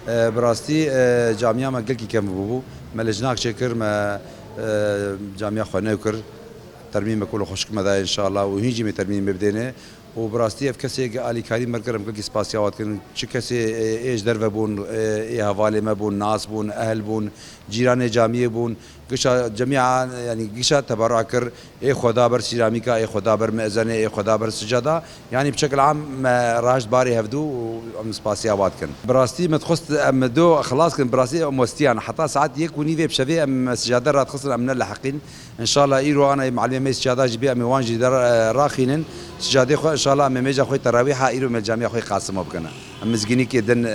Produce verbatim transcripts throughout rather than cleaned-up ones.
E, bi rastî, e, camiya me gelkî kevn bûbû. Me lijnak çêkir, me, e, camiya xwe new kir. Termîmek wilo xweşik me daye înşallah û hîn jî me termîmê bidêne. Û bi rastî ev kesê alîkarî me kir, em gelkî spasiya wan dikin. Çi kesê, e, ê ji derve bûn, e, ê hevalê me bûn, nas bûn, ehl bûn, cîranê camiyê bûn. Gişa cemiya, yanî gişa teberû kir, ê xwe da ber sîramîka, ê xwe da ber mezenê, ê xwe da ber sicada. Yanî bi şekil am me raşt barê hevdû û em spasiya wan dikin. Bi rastî me dixwest em do xilas kin, bi rastî em westiyan. Heta saet yek û nîvê bi şevê em sicade radixistin, em neleheqîn. Înşallah îro ana malimê me sicada jî bê, em ê wan jî der, e, raxînin. Sicadê xwe înşallah em ê mêja xwe terawîha îro me camiya xwe Qasimo bikin. Em mizgînîkê din, e,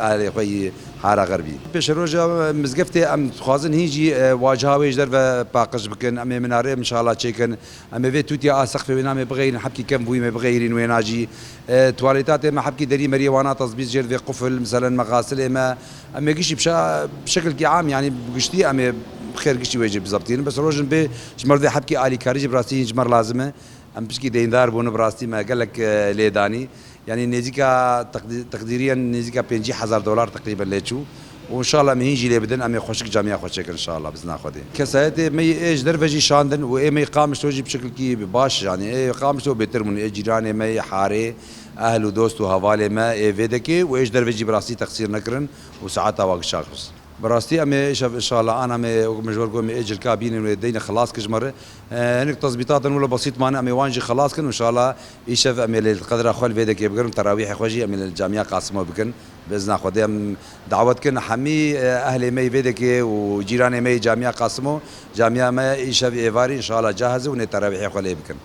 alê xwe yî Hara Xerbî. Pêşeroja mizgeftê em dixwazin hîn jî, e, waciha wê ji derve paqij bikin. Em ê minarê inşallah çêkin. Em ê vê tûtiya a sexfê wê namê bixeyrin, hebkî kevn bûyî me bixeyrin wêna jî. E, tuwalêtatê me hebkî derî meriyê wana tezbît jêr vê qufil, miselen mexasilê me. Em ê giştî bi şe-, bi şekilkî am, yanî bi giştî em ê bi xêr giştî wê jî bizebtînin. Bes rojin bê ji me re vê hebkî alîkarî jî bi rastî hîn ji me re lazim e. Em pişkî deyndar bûn, bi rastî me gelek, e, lê danî. Yanî nêzîka teqdî-, teqdîriyen nêzîka pêncî hezar dolar teqrîben lê çû. Û înşallah em hîn jî lê bidin, em ê xweşik camiya xwe çêkin înşallah, bi izna Xwedê. Kesayetê me yê ê ji derve jî şandin û ê me yê Qamişlo jî bi şekilkî baş, yanî ê Qamişlo bêtir bûn, ê cîranê me yê harê, ehl û dost û hevalê me ê vê dekê û ê ji derve jî bi rastî teqsîr nekirin û saeta wa gişa xist. Bi rastî em ê îşev înşallah ana me wek min ji we got, em ê cilka bînin wê deyne xilas kir ji me re. E, hinek tezbîtatên wilo besît mane, em ê wan jî xilas kin û înşallah îşev em ê lê qedra xwe li vê dekê bigirin, terawîhê xwe jî em ê li camiya Qasimo bikin. Bi izna Xwedê em dawet kin hemî, e, ehlê me yê vê dekê û cîranê me yê camiya Qasimo, camiya me îşev êvarî înşallah cahiz e û nê terawîhê xwe lê bikin.